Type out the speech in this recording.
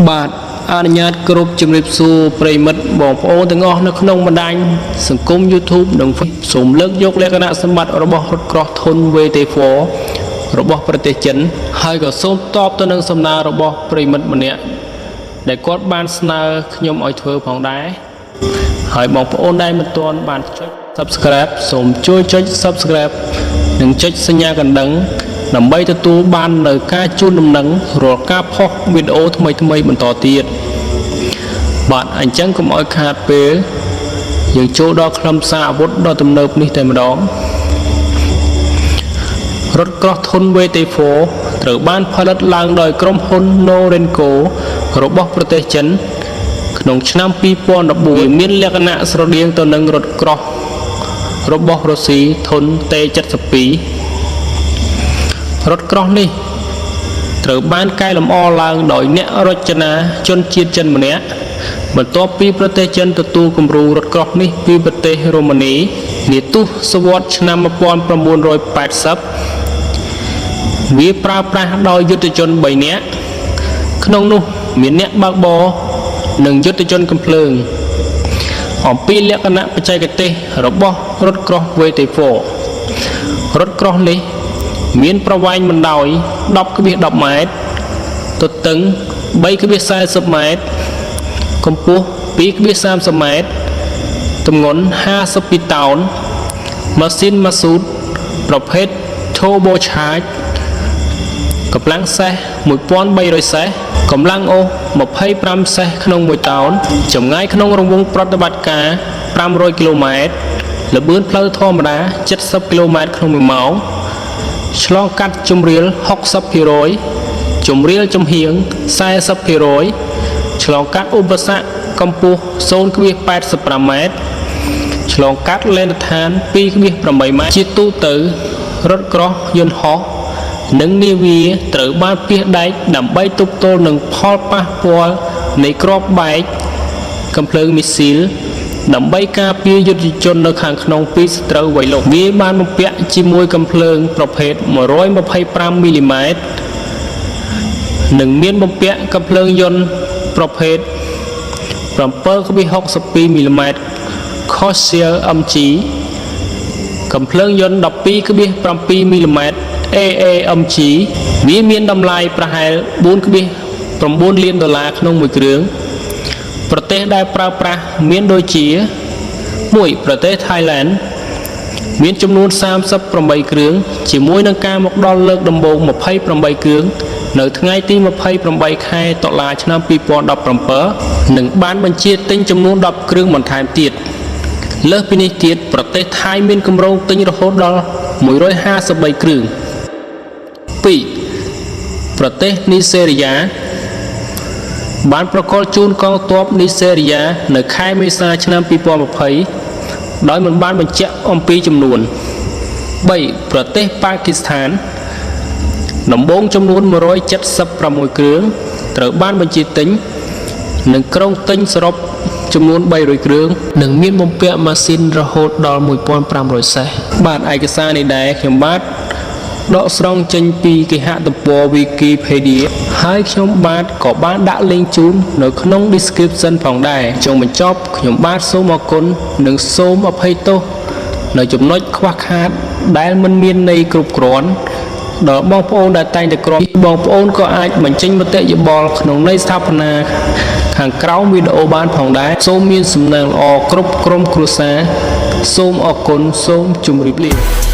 បាទអនុញ្ញាតគ្រប់ជំរាបសួរប្រិយមិត្តបងប្អូនទាំងអស់នៅក្នុងបណ្ដាញសង្គម YouTube និង Facebook សូមលើកយកលក្ខណៈសម្បត្តិរបស់រថក្រោះធុន VT4 របស់ប្រទេសចិន ហើយក៏សូមតបទៅនឹងសំណើរបស់ប្រិយមិត្តម្នាក់ដែលគាត់បានស្នើខ្ញុំឲ្យធ្វើផងដែរហើយបងប្អូនដែលមិនទាន់បានចុច Subscribe សូមជួយចុច Subscribe និងចុចសញ្ញាកណ្ដឹង ដើម្បីទទួលបាននៅការជូនដំណឹងរាល់ការផុសវីដេអូថ្មីៗបន្តទៀតបាទអញ្ចឹងកុំឲ្យខាតពេល យើងចូលដល់ខ្លឹមសារអាវុធដ៏ទំនើបនេះតែម្ដងរថក្រោះធុន VT4 ត្រូវបានផលិតឡើងដោយក្រុមហ៊ុន Norinco របស់ប្រទេសចិន ក្នុងឆ្នាំ2014វាមានលក្ខណៈស្រដៀងទៅនឹងរថក្រោះរបស់រុស្ស៊ីធុន T72 រថក្រោះនេះត្រូវបានកែលម្អឡើងដោយអ្នករចនាជនជាតិចិនម្នាក់បន្ទាប់ពីប្រទេសចិនទទួលគំរូរថក្រោះនេះពីប្រទេសរូម៉ានីនាទសវត្សរ៍ឆ្នាំ1980វាប្រើប្រាស់ដោយយុទ្ធជន3នាក់ក្នុងនោះមានអ្នកបើកបរនិងយុទ្ធជនកំភ្លើងអំពីលក្ខណៈបច្ចេកទេសរបស់រថក្រោះ VT4 រថក្រោះនេះមានប្រវែងបណ្ដោយ10.10ម៉ែត្រទទឹង3.40ម៉ែត្រកម្ពស់2.30ម៉ែត្រទម្ងន់52តោនម៉ាស៊ីនម៉ាស៊ូតប្រភេទ Turbo Charge កម្លាំងសេះ1300សេះកម្លាំងអូស25សេះក្នុង1តោនចម្ងាយក្នុងរង្វង់ប្រតិបត្តិការ500គីឡូម៉ែត្រល្បឿនផ្លូវធម្មតា70គីឡូម៉ែត្រក្នុង1ម៉ោងឆ្លងកាត់ជំរាល60%ជំរាលចំហៀង40%ឆ្លងកាត់ឧបសគ្គកម្ពស់0.85ម៉ែត្រឆ្លងកាត់លែនដ្ឋាន2.8ម៉ែត្រជាទូទៅរថក្រោះយន្តហោះនិងនាវាត្រូវបានពាសដែកដើម្បីទប់ទល់នឹងផលប៉ះពាល់នៃគ្រាប់បែកកំភ្លើងមីស៊ីលដើម្បីការពារយុទ្ធជននៅខាងក្នុងពីសត្រូវវៃលុកវាបានបំពាក់ជាមួយកំភ្លើងប្រភេទ125មីលីម៉ែត្រនិងមានបំពាក់កំភ្លើងយន្តប្រភេទ7.62មីលីម៉ែត្រ Corsair MG កំភ្លើងយន្ត12.7មីលីម៉ែត្រ AAMG វាមានតម្លៃប្រហែល4.9លានដុល្លារក្នុងមួយគ្រឿងប្រទេសដែលប្រើប្រាស់មានដូចជា1ប្រទេសថៃឡែនមានចំនួន38គ្រឿងជាមួយនឹងការមកដល់លើកដំបូង28គ្រឿងនៅថ្ងៃទី28ខែតុលាឆ្នាំ2017និងបានបញ្ជាទិញចំនួន10គ្រឿងបន្ថែមទៀតលើសពីនេះទៀតប្រទេសថៃមានគម្រោងទិញរហូតដល់153គ្រឿង2ប្រទេសនីសេរីយ៉ាបានប្រគល់ជូនកងទ័ពនីសេរីយ៉ានៅខែមេសាឆ្នាំ2020ដោយមិនបានបញ្ជាក់អំពីចំនួន3ប្រទេសប៉ាគីស្ថានដំបូងចំនួន176គ្រឿងត្រូវបានបញ្ជាទិញនិងក្រុងទិញសរុបចំនួន300គ្រឿងនិងមានបំពាក់ម៉ាស៊ីនរហូតដល់1500សេះបាទឯកសារនេះដែរខ្ញុំបាទដកស្រង់ចេញពីគេហទំព័រ Wikipedia ហើយខ្ញុំបាទក៏បានដាក់ link ជូននៅក្នុង description ផងដែរចុងបញ្ចប់ខ្ញុំបាទសូមអរគុណនិងសូមអភ័យទោសនៅចំណុចខ្វះខាតដែលមិនមានន័យគ្រប់គ្រាន់ដល់បងប្អូនដែលតែងតែគ្រាន់បងប្អូនក៏អាចបញ្ចេញមតិយោបល់ក្នុងន័យស្ថាបនាខាងក្រោមវីដេអូបានផងដែរសូមមានសំណាងល្អគ្រប់ក្រុមគ្រួសារសូមអរគុណសូមជម្រាបលា។